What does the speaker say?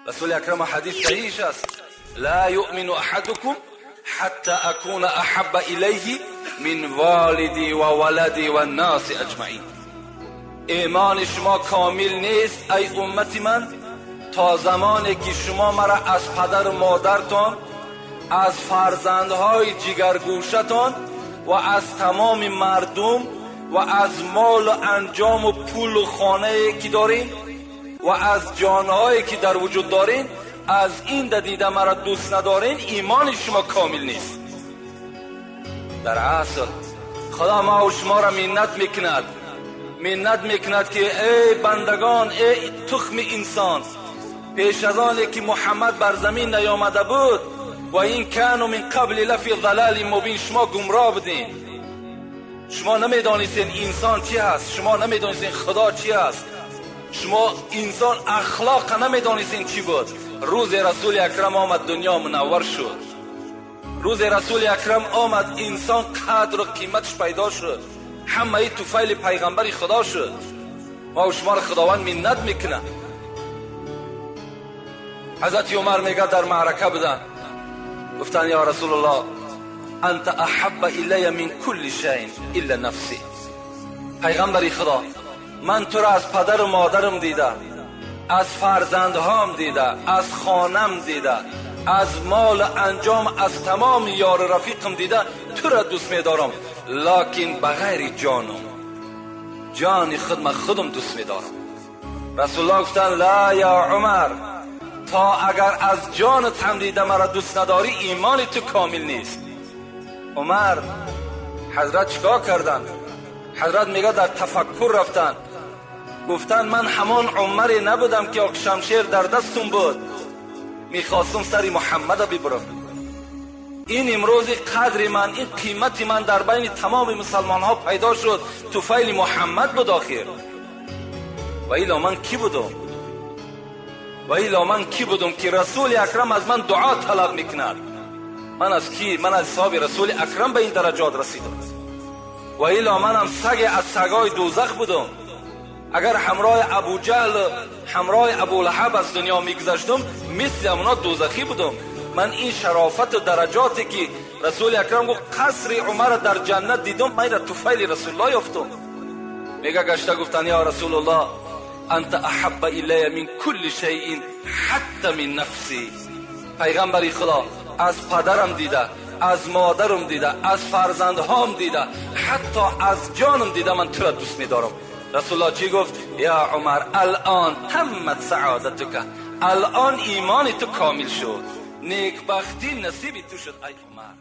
رسول اکرم حدیث صحیح است: لا یؤمن احدکم حتی اکون احب الیه من والدی و ولدی و الناس اجمعین. ایمان شما کامل نیست ای امت من تا زمانی که شما مرا از پدر و مادرتان، از فرزندهای جگرگوشتان و از تمام مردم و از مال و انجام و پول و خانه که دارین و از جانهایی که در وجود دارین، از این دیده مرا دوست ندارین، ایمان شما کامل نیست. در اصل خدا ما و شما را منت میکند، منت میکند که ای بندگان، ای تخم انسان، پیش از آن که محمد بر زمین نیامده بود و این کانوا من قبل لفی ضلال مبین، شما گمراه بودین، شما نمیدانستین انسان چی هست، شما نمیدانستین خدا چی هست، شما انسان اخلاق نمیدانستین چی بود. روز رسول اکرم آمد، دنیا منور شد. روز رسول اکرم آمد، انسان قدر و قیمتش پیدا شد، همه طفیل پیغمبر خدا شد. ما و شما را خداوند منت میکنه. حضرت عمر میگه در معرکه بودن، گفتن یا رسول الله انت احب الی من کل شیء الا نفسی. پیغمبر خدا، من تو را از پدر و مادرم دیده، از فرزندهام دیده، از خانم دیده، از مال انجام، از تمام یار رفیقم دیده، تو را دوست میدارم، لکن بغیر جانم، جان خود من خودم دوست میدارم. رسول الله گفتن لا یا عمر، تا اگر از جانت هم دیده مرا دوست نداری ایمان تو کامل نیست. عمر حضرت چیکار کردن؟ حضرت میگه در تفکر رفتن، گفتن من همان عمری نبودم که شمشیر در دستم بود، میخواستم سر محمد ببرم. این امروز قدر من، این قیمت من در بین تمام مسلمان ها پیدا شد، طفیل محمد بود آخر. و الا من کی بودم؟ و الا من کی بودم که رسول اکرم از من دعا طلب میکند؟ من از کی؟ من از حساب رسول اکرم به این درجات رسیدم. و الا منم سگ از سگای دوزخ بودم. اگر همراه ابو جهل، همراه ابو لهب از دنیا میگذشتم، مثل اونا دوزخی بودم. من این شرافت و درجاتی که رسول اکرم گفت قصر عمر در جنت دیدم، من را طفیل رسول الله یافتم. میگه گشته گفتن یا رسول الله انت احب الی من کل شیء حتی من نفسی. پیغمبر خدا، از پدرم دیده، از مادرم دیده، از فرزندهام دیده، حتی از جانم دیده، من تو را دوست میدارم. رسول الله چی گفت؟ یا عمر الان تمت سعادتک، الان ایمان تو کامل شد، نیکبختی نصیب تو شد ای عمر.